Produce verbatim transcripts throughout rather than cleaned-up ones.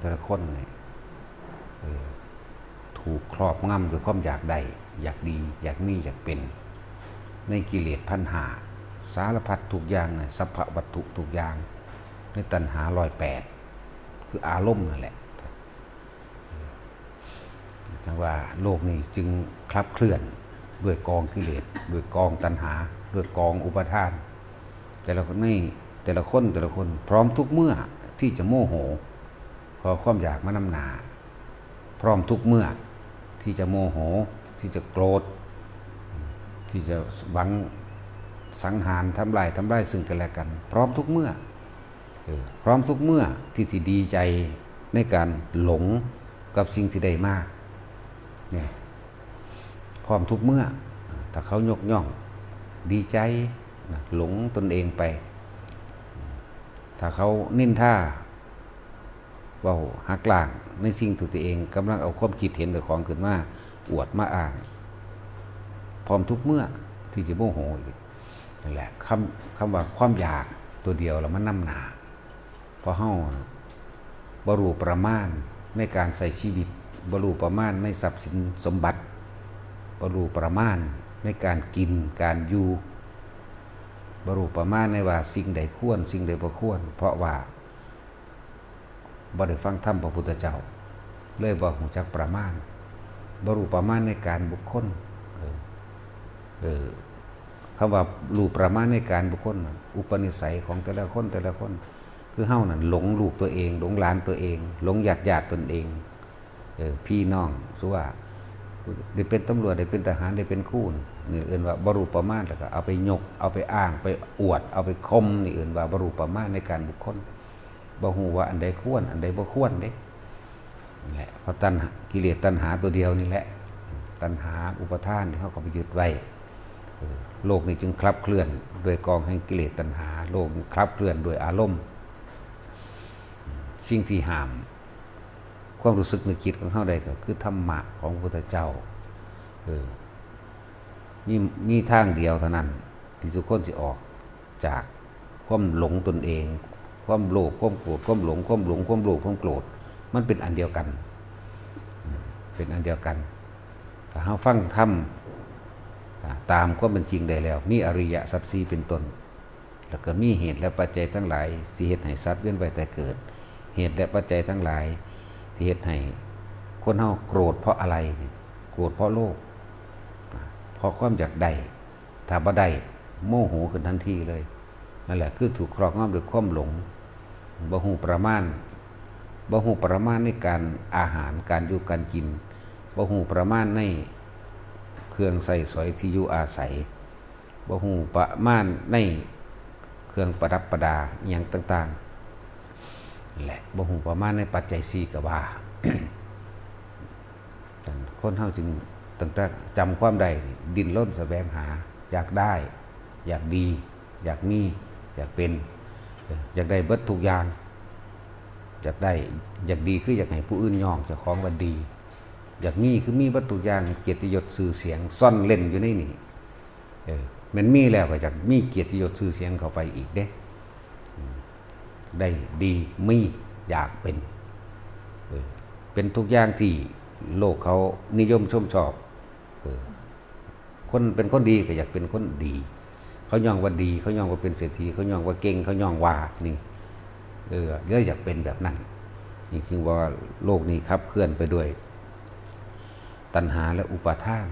แต่ละคนเนี่ย เออ ถูกครอบงำด้วยความอยากได้ อยากดี อยากมี อยากเป็น ในกิเลสพันห้า สารพัดทุกอย่างนะ สัพพะวัตถุทุกอย่าง ในตัณหาร้อยแปด คืออารมณ์นั่นแหละ จังว่าโลกนี้จึงคลับเคลื่อนด้วยกองกิเลส ด้วยกองตัณหา ด้วยกองอุปาทาน แต่ละคนนี่ แต่ละคน แต่ละคนพร้อมทุกเมื่อที่จะโมโห เพราะความอยากมานำหน้า พร้อมทุกเมื่อที่จะโมโห ที่จะโกรธ ที่จะหวังสังหารทำลาย ทำลายซึ่งกันและกัน พร้อมทุกเมื่อ เออ พร้อมทุกเมื่อที่สิดีใจในการหลงกับสิ่งที่ได้มา เนี่ย พร้อมทุกเมื่อ ถ้าเขายกย่อง ดีใจนะ หลงตนเองไป ถ้าเขานินทา เว้าหักล้างในสิ่งที่ตัวเองกำลังเอาความคิดเห็นเจ้าของขึ้นมาอวดมาอ้าง พร้อมทุกเมื่อที่จะโมโหอีก นั่นแหละ คำ คำว่าความอยากตัวเดียวแล้วมันนำหน้า เพราะเฮาบ่รู้ประมาณในการใช้ชีวิต บ่รู้ประมาณในทรัพย์สินสมบัติ บ่รู้ประมาณในการกินการอยู่ บ่รู้ประมาณในว่าสิ่งใดควร สิ่งใดบ่ควร เพราะว่าบ่ได้ฟังธรรมพระพุทธเจ้า เลยบ่รู้จักประมาณ บ่รู้ประมาณในการบุคคล เออ เออ คำว่ารู้ประมาณในการบุคคลน่ะ อุปนิสัยของแต่ละคน แต่ละคน คือเฮานั่นหลงลูกตัวเอง หลงหลานตัวเอง หลงญาติญาติตนเอง เออ พี่น้อง สมมุติว่า ได้เป็นตำรวจ ได้เป็นทหาร ได้เป็นครูนี่ นี่เอิ้นว่าบ่รู้ประมาณ แล้วก็เอาไปยก เอาไปอ้าง ไปอวด เอาไปข่ม นี่เอิ้นว่าบ่รู้ประมาณในการบุคคล บ่รู้ว่าอันใดควร อันใดบ่ควรเด้ นั่นแหละ เพราะตัณหา กิเลสตัณหาตัวเดียวนี่แหละ ตัณหาอุปาทานที่เฮาเข้าไปยึดไว้ เออ โลกนี้จึงคลับเคลื่อนด้วยกองแห่งกิเลสตัณหา โลกนี้คลับเคลื่อนด้วยอารมณ์ สิ่งที่ห้ามความรู้สึกนึกคิดของเฮาได้ก็คือธรรมะของพระพุทธเจ้า เออ มี มีทางเดียวเท่านั้น ที่ทุกคนสิออกจากความหลงตนเอง ความโลภ ความโกรธ ความหลง ความหลง ความโลภ ความโกรธ มันเป็นอันเดียวกัน อืม เป็นอันเดียวกัน ถ้าเฮาฟังธรรม อ่า ตามความเป็นจริงได้แล้ว มีอริยสัจสี่เป็นต้น แล้วก็มีเหตุและปัจจัยทั้งหลายที่เฮ็ดให้สัตว์เวียนว่ายตายเกิด เหตุและปัจจัยทั้งหลายที่เฮ็ดให้คนเฮาโกรธเพราะอะไรเนี่ย โกรธเพราะโลภ เพราะความอยากได้ ถ้าบ่ได้ โมโหขึ้นทันทีเลย นั่นแหละ คือถูกครอบงำด้วยความหลง บ่ฮู้ประมาณ บ่ฮู้ประมาณในการอาหาร การอยู่การกิน บ่ฮู้ประมาณในเครื่องใช้สอยที่อยู่อาศัย บ่ฮู้ประมาณในเครื่องประดับประดาอิหยังต่างๆ และบ่ฮู้ประมาณในปัจจัยสี่ก็ว่า คนเฮาจึงตั้งแต่จำความได้นี่ ดิ้นรนแสวงหา อยากได้ อยากดี อยากมี อยากเป็น เออ อยากได้เบิดทุกอย่าง อยากได้ อยากดีคืออยากให้ผู้อื่นยองเจ้าของว่าดี อยากมีคือมีเบิดทุกอย่าง เกียรติยศชื่อเสียงซ่อนเล่นอยู่ในนี่ เออ แม่นมีแล้วก็อยากมีเกียรติยศชื่อเสียงเข้าไปอีกเด้ อืม ได้ดี มี อยากเป็น เออ เป็นทุกอย่างที่โลกเขานิยมชมชอบ เออ คนเป็นคนดีก็อยากเป็นคนดี เขายองว่าดี เขายองว่าเป็นเศรษฐี เขายองว่าเก่ง เขายองว่านี่ เออ เลยอยากเป็นแบบนั้น นี่คือว่าโลกนี้ขับเคลื่อนไปด้วยตัณหาและอุปาทาน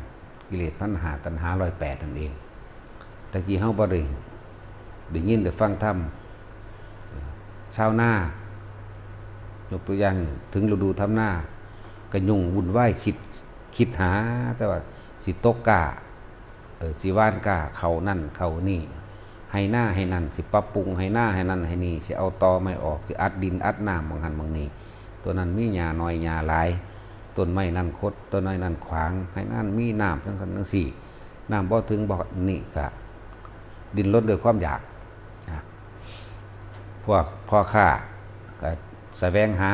กิเลสตัณหา ตัณหาร้อยแปดนั่นเอง แต่กี้เฮาบ่ได้ ได้ยินได้ฟังธรรม ชาวนา ยกตัวอย่าง ถึงฤดูทำนา ก็ยุ่งวุ่นวาย คิด คิดหา แต่ว่าสิตกกล้า เออ สิหว่านกล้า เข้านั่นเข้านี่ ไฮ่นาไฮ่นั่น สิปรับปรุงไฮ่นาไฮ่นั่นไฮ่นี่ สิเอาตอไม้ออก สิอัดดินอัดน้ำหม่องหั้นหม่องนี่ ตัวนั้นมีหญ้าน้อยหญ้าหลาย ต้นไม้นั่นคด ต้นไม้นั่นขวาง ไฮ่นามีน้ำจังซั่นจังซี่ น้ำบ่ถึงบ่นี่ ก็ดิ้นรนด้วยความอยาก อ่ะ พวกพ่อค้าก็แสวงหา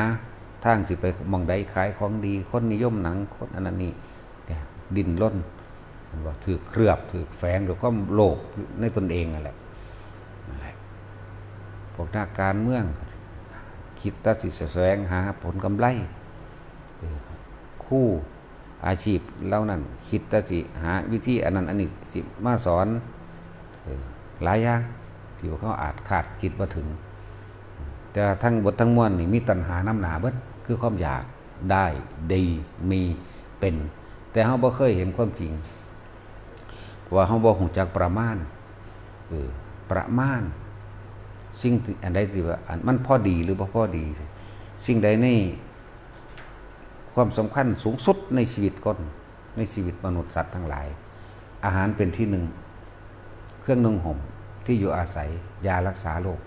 ทางสิไปหม่องใดขายของดี คนนิยมหยัง คนอันนั้นนี่ เนี่ย ดิ้นรน มันว่าถูกเคลือบ ถูกแฝงด้วยความโลภในตนเองนั่นแหละ นั่นแหละ พวกนักการเมือง คิดแต่สิแสวงหาผลกำไร เออ ครูอาชีพเหล่านั้นคิดแต่สิหาวิธีอันนั้นอันนี้สิมาสอน เออ หลายอย่างที่เขาอาจคาดคิดบ่ถึง แต่ทั้งเบิดทั้งมวลนี่มีตัณหานำหน้าเบิด คือความอยากได้ดีมีเป็น แต่เราบ่เคยเห็นความจริง เพราะว่าเราบ่รู้จักประมาณ เออ ประมาณ สิ่งที่อันใดที่ว่าอันมันพอดีหรือบ่พอดี สิ่งใดในความสำคัญสูงสุดในชีวิตคน ในชีวิตมนุษย์สัตว์ทั้งหลาย อาหารเป็นที่หนึ่ง เครื่องนุ่งห่ม ที่อยู่อาศัย ยารักษาโรค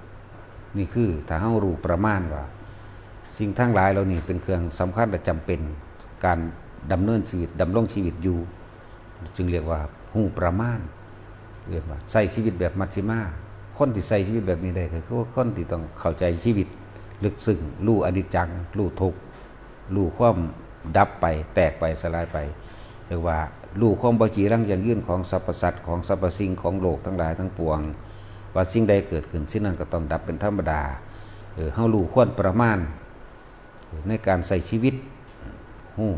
นี่คือถ้าเรารู้ประมาณว่า สิ่งทั้งหลายเหล่านี้เป็นเครื่องสำคัญและจำเป็น การดำเนินชีวิต ดำรงชีวิตอยู่ จึงเรียกว่ารู้ประมาณ เรียกว่าใช้ชีวิตแบบมัชฌิมา คนที่ใช้ชีวิตแบบนี้ได้ก็คือคนที่ต้องเข้าใจชีวิตลึกซึ้ง รู้อนิจจัง รู้ทุกข์ รู้ความดับไป แตกไป สลายไป เรียกว่ารู้ความบ่จีรังยั่งยืนของสรรพสัตว์ ของสรรพสิ่ง ของโลกทั้งหลายทั้งปวง ว่าสิ่งใดเกิดขึ้น สิ่งนั้นก็ต้องดับเป็นธรรมดา เออ เรารู้ควรประมาณ ในการใช้ชีวิต ฮู้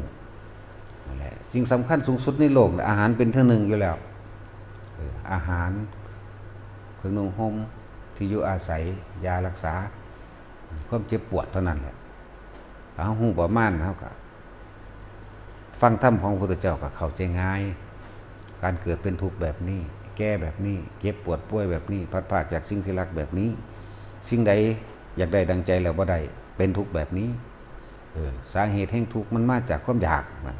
นั่นแหละ สิ่งสำคัญสูงสุดในโลกน่ะ อาหารเป็นที่หนึ่งอยู่แล้ว เออ อาหาร เครื่องนุ่งห่ม ที่อยู่อาศัย ยารักษา ความเจ็บปวดเท่านั้นแหละ ถ้าเราฮู้ประมาณ เราก็ ฟังธรรมของพระพุทธเจ้าก็เข้าใจง่าย การเกิดเป็นทุกข์แบบนี้ แก่แบบนี้ เจ็บปวดป่วยแบบนี้ พลัดพรากจากสิ่งที่รักแบบนี้ สิ่งใดอยากได้ดังใจแล้วบ่ได้ เป็นทุกข์แบบนี้ เออ สาเหตุแห่งทุกข์มันมาจากความอยากนะ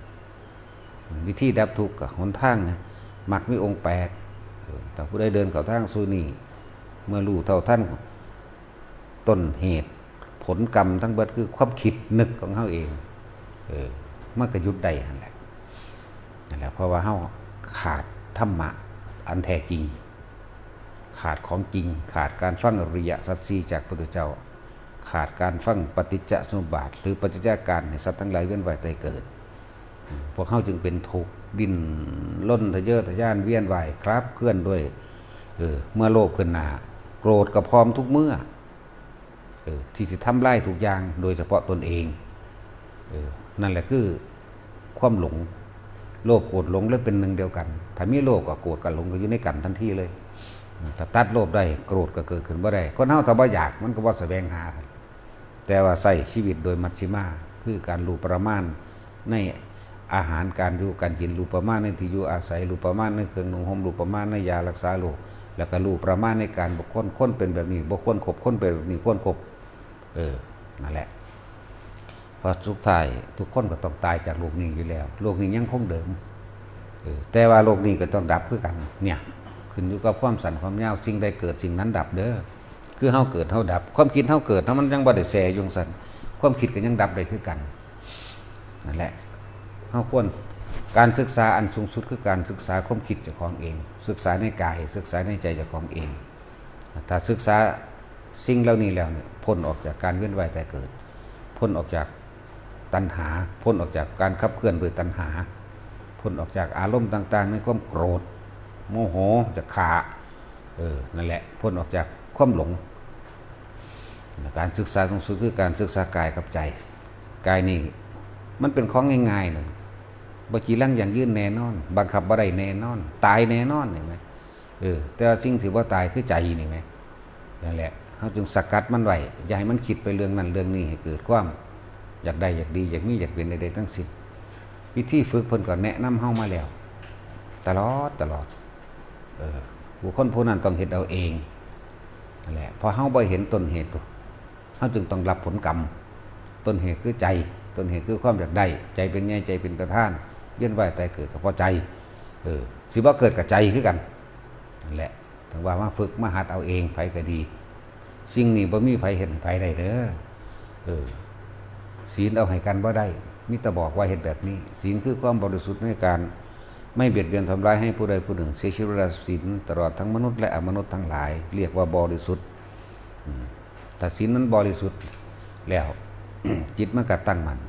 วิธีดับทุกข์ก็หนทางนะ มรรคมีองค์แปด เออ ถ้าผู้ใดเดินเข้าทางสู่นี้ เมื่อรู้เท่าทัน ต้นเหตุผลกรรมทั้งเบิดคือความคิดนึกของเราเอง เออ มันก็หยุดได้นั่นแหละ นั่นแหละ เพราะว่าเราขาดธรรมะอันแท้จริง ขาดของจริง ขาดการฟังอริยสัจสี่จากพระพุทธเจ้า ขาดการฟังปฏิจจสมุปบาท หรือปฏิจจการในสัตว์ทั้งหลายเวียนว่ายตายเกิด พวกเขาจึงเป็นทุกข์ดิ้นรนทะเยอทะยานเวียนว่ายคลาบเคลื่อนด้วย เออ เมื่อโลภขึ้นหน้า โกรธก็พร้อมทุกเมื่อ เออ ที่สิทำลายทุกอย่าง โดยเฉพาะตนเอง เออ นั่นแหละคือความหลง โลภโกรธหลงเลยเป็นหนึ่งเดียวกัน ถ้ามีโลภกับโกรธกับหลงก็อยู่ในกันทันทีเลย ถ้าตัดโลภได้ โกรธก็เกิดขึ้นบ่ได้ คนเฮาถ้าบ่อยากมันก็บ่แสวงหา แต่ว่าใช้ชีวิตโดยมัชฌิมา คือการรู้ประมาณในอาหารการอยู่การกิน รู้ประมาณในที่อยู่อาศัย รู้ประมาณในเครื่องนุ่งห่ม รู้ประมาณในยารักษาโรค แล้วก็รู้ประมาณในการบ่ควร คนเป็นแบบนี้บ่ควรคบ คนเป็นแบบนี้ควรคบ เออ นั่นแหละ เพราะสุดท้ายทุกคนก็ต้องตายจากโลกนี้อยู่แล้ว โลกนี้ยังคงเดิม เออ แต่ว่าโลกนี้ก็ต้องดับคือกัน เนี่ย ขึ้นอยู่กับความสั้นความยาว สิ่งใดเกิดสิ่งนั้นดับเด้อ คือเฮาเกิดเฮาดับ ความคิดเฮาเกิดเฮามันยังบ่ได้แช่อยู่จั่งซั้น ความคิดก็ยังดับได้คือกัน นั่นแหละ เฮาควร การศึกษาอันสูงสุดคือการศึกษาความคิดเจ้าของเอง ศึกษาในกาย ศึกษาในใจเจ้าของเอง ถ้าศึกษาสิ่งเหล่านี้แล้วเนี่ย พ้นออกจากการเวียนว่ายตายเกิด พ้นออกจากตัณหา พ้นออกจากการขับเคลื่อนด้วยตัณหา พ้นออกจากอารมณ์ต่างๆ ในความโกรธ โมโห จะฆ่า เออ นั่นแหละ พ้นออกจากความหลง การศึกษาสูงสุดคือการศึกษากายกับใจ กายนี่มันเป็นของง่ายๆ หนึ่ง บ่จีรังยั่งยืนแน่นอน บังคับบ่ได้แน่นอน ตายแน่นอน เห็นไหม เออ แต่ว่าสิ่งที่บ่ตายคือใจนี่ไหม นั่นแหละ เฮาจึงสกัดมันไว้ อย่าให้มันคิดไปเรื่องนั้นเรื่องนี้ให้เกิดความอยากได้อยากดี อยากมีอยากเป็นใดๆ ทั้งสิ้น วิธีฝึกเพิ่นก็แนะนำเฮามาแล้ว ตลอด ตลอด เออ บุคคลผู้นั้นต้องเฮ็ดเอาเอง นั่นแหละ เพราะเฮาบ่เห็นต้นเหตุ เฮาจึงต้องรับผลกรรม ต้นเหตุคือใจ ต้นเหตุคือความอยากได้ ใจเป็นใหญ่ ใจเป็นประธาน เวียนว่ายตายเกิดก็เพราะใจ เออ สิบ่เกิดกับใจคือกัน นั่นแหละ ถึงว่ามาฝึกมาหัดเอาเอง ไผก็ดี สิ่งนี้บ่มีไผเฮ็ดให้ไผได้เด้อ เออ ศีลเอาให้กันบ่ได้ มีแต่บอกว่าเฮ็ดแบบนี้ ศีลคือความบริสุทธิ์ในการไม่เบียดเบียนทำร้ายให้ผู้ใดผู้หนึ่งเสียชีวิต ศีลตลอดทั้งมนุษย์และอมนุษย์ทั้งหลาย เรียกว่าบริสุทธิ์ อืม ถ้าศีลมันบริสุทธิ์แล้ว จิตมันก็ตั้งมั่น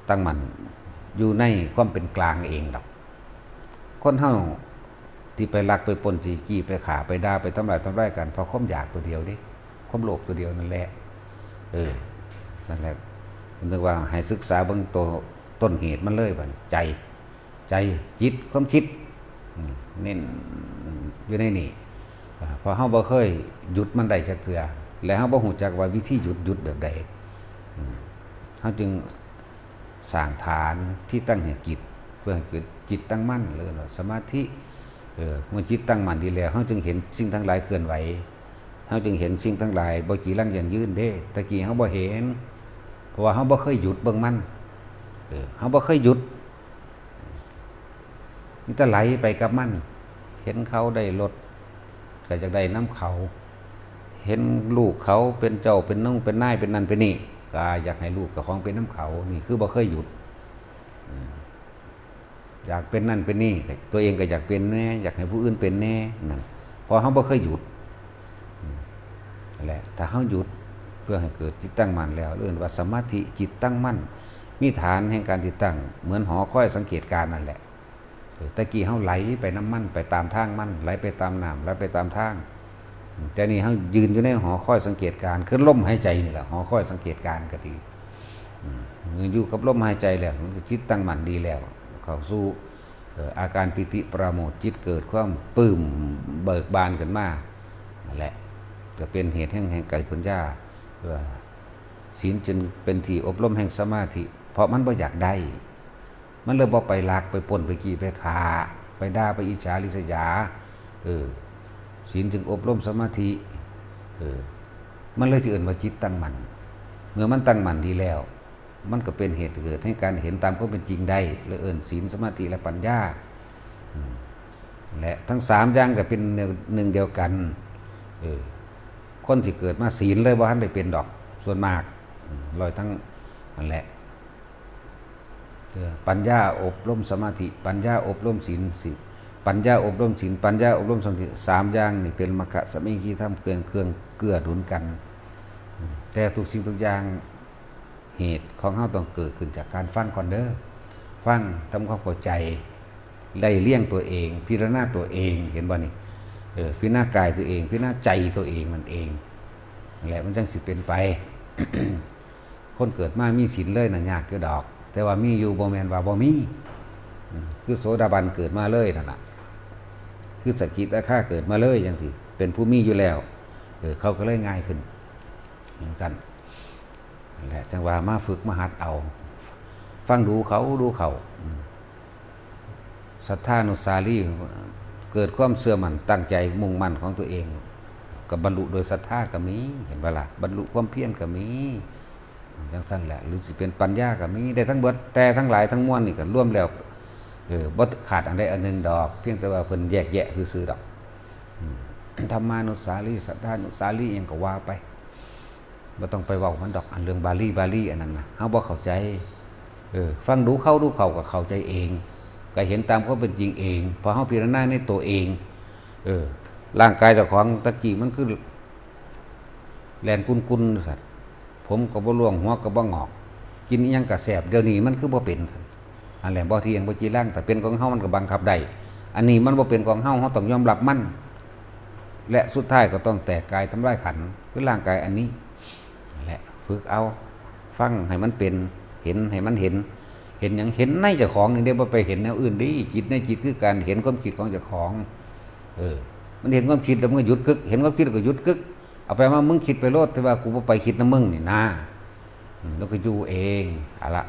ตั้งมั่นอยู่ในความเป็นกลางเองดอก คนเฮาที่ไปลักไปปล้น ไปจี้ ไปฆ่า ไปด่า ไปทำลาย ทำลายกัน เพราะความอยากตัวเดียวเด้ ความโลภตัวเดียวนั่นแหละ เออ นั่นแหละ มันถึงว่าให้ศึกษาเบิ่งตัวต้นเหตุมันเลยบัดนี้ ใจ ใจ จิต ความคิด อืม เน้นอยู่ในนี่ อ่า เพราะเฮาบ่เคยหยุดมันได้จักเทื่อ และเฮาบ่ฮู้จักว่าวิธีหยุด หยุดแบบใด อืม เฮาจึงสร้างฐานที่ตั้งแห่งจิต เพื่อให้เกิดจิตตั้งมั่น เรียกว่าสมาธิ เออ เมื่อจิตตั้งมั่นดีแล้ว เฮาจึงเห็นสิ่งทั้งหลายเคลื่อนไหว เฮาจึงเห็นสิ่งทั้งหลายบ่จีรังยั่งยืนเด้ ตะกี้เฮาบ่เห็น เพราะว่าเฮาบ่เคยหยุดเบิ่งมัน เออ เฮาบ่เคยหยุด มีแต่ไหลไปกับมัน เห็นเขาได้รถ ก็อยากได้นำเขา เห็นลูกเขาเป็นเจ้าเป็นนงเป็นนายเป็นนั่นเป็นนี่ ก็อยากให้ลูกเจ้าของเป็นนำเขา นี่คือบ่เคยหยุด อืม อยากเป็นนั่นเป็นนี่ ตัวเองก็อยากเป็นแหน่ อยากให้ผู้อื่นเป็นแหน่ นั่น เพราะเฮาบ่เคยหยุด อืม นั่นแหละ ถ้าเฮาหยุดเพื่อให้เกิดจิตตั้งมั่นแล้ว เรียกว่าสมาธิ จิตตั้งมั่น มีฐานแห่งการที่ตั้ง เหมือนหอคอยสังเกตการณ์นั่นแหละ เออ ตะกี้เฮาไหลไปนำมัน ไปตามทางมัน ไหลไปตามน้ำ ไหลไปตามทาง อืม แต่นี่เฮายืนอยู่ในหอคอยสังเกตการณ์ คือลมหายใจนี่แหละ หอคอยสังเกตการณ์ก็ดี อืม เมื่ออยู่กับลมหายใจแล้ว มันก็จิตตั้งมั่นดีแล้ว เข้าสู่ เอ่อ อาการปีติปราโมทย์ จิตเกิดความปลื้มเบิกบานขึ้นมา นั่นแหละ ก็เป็นเหตุแห่ง แห่งไกลปัญญา เอ่อ ศีลจึงเป็นที่อบรมแห่งสมาธิ เพราะมันบ่อยากได้ มันเลยบ่ไปลัก ไปปล้น ไปจี้ ไปฆ่า ไปด่า ไปอิจฉาริษยา เออ ศีลจึงอบรมสมาธิ เออ มันเลยที่เอิ้นว่าจิตตั้งมั่น เมื่อมันตั้งมั่นดีแล้ว มันก็เป็นเหตุเกิดให้การเห็นตามความเป็นจริงได้ เลยเอิ้นศีล สมาธิ และปัญญา อืม และทั้งสามอย่างก็เป็นหนึ่งเดียวกัน เออ คนที่เกิดมาศีลเลยบ่ทันได้เป็นดอก ส่วนมาก อืม ร้อยทั้ง นั่นแหละ เออ ปัญญาอบรมสมาธิ ปัญญาอบรมศีล สิ ปัญญาอบรมศีล ปัญญาอบรมสมาธิ สามอย่างนี่เป็นมัคคะสามัคคีธรรม เครื่อง เครื่องเกื้อหนุนกัน อืม แต่ทุกสิ่งทุกอย่าง เหตุของเฮาต้องเกิดขึ้นจากการฟังก่อนเด้อ ฟัง ทำความเข้าใจ ไล่เลียงตัวเอง พิจารณาตัวเอง เห็นบ่นี่ เออ พิจารณากายตัวเอง พิจารณาใจตัวเองนั่นเอง นั่นแหละ มันจั่งสิเป็นไป คนเกิดมามีศีลเลยน่ะยากอยู่ดอก แต่ว่ามีอยู่บ่แม่นว่าบ่มี อืม คือโสดาบันเกิดมาเลยนั่นน่ะ คือสกิทาคาเกิดมาเลยจั่งซี้ เป็นผู้มีอยู่แล้ว เออ เขาก็เลยง่ายขึ้น จั่งซั้น นั่นแหละ จั่งว่ามาฝึกมาหัดเอา ฟังดูเขา ดูเขา อืม ศรัทธานุสาลี เกิดความเชื่อมั่นตั้งใจมุ่งมั่นของตัวเอง ก็บรรลุโดยศรัทธาก็มี เห็นบ่ล่ะ บรรลุความเพียรก็มี จั่งซั้นแหละ หรือสิเป็นปัญญาก็มี ได้ทั้งเบิด แต่ทั้งหลายทั้งมวลนี่ก็รวมแล้ว เออ บ่ขาดอันใดอันหนึ่งดอก เพียงแต่ว่าเพิ่นแยกแยะซื่อๆดอก อืม ธรรมานุสาลี ศรัทธานุสาลี อิหยังก็ว่าไป บ่ต้องไปเว้ามันดอก อันเรื่องบาลี บาลีอันนั้นน่ะ เฮาบ่เข้าใจ เออ ฟังดูเขา ดูเขาก็เข้าใจเอง ก็เห็นตามความเป็นจริงเอง พอเฮาพิจารณาในตัวเอง เออ ร่างกายเจ้าของตะกี้มันคือแล่นกุนๆ ซั่น ผมก็บ่ร่วง หัวก็บ่งอก กินอิหยังก็แซ่บ เดี๋ยวนี้มันคือบ่เป็น อันแหละบ่เที่ยงบ่จีรัง แต่เป็นของเฮามันก็บังคับได้ อันนี้มันบ่เป็นของเฮา เฮาต้องยอมรับมัน และสุดท้ายก็ต้องแตกกายทำลายขันธ์ คือร่างกายอันนี้ นั่นแหละ ฝึกเอา ฟังให้มันเป็น เห็นให้มันเห็น เห็นหยัง เห็นในเจ้าของนี่เด้ บ่ไปเห็นแนวอื่นเด้ จิตในจิตคือการเห็นความคิดของเจ้าของ เออ มันเห็นความคิดแล้วมันก็หยุดกึก เห็นความคิดแล้วก็หยุดกึก เอาไปมามึงคิดไปโลด แต่ว่ากูบ่ไปคิดนำมึงนี่นะ อืม แล้วก็อยู่เอง เอาละ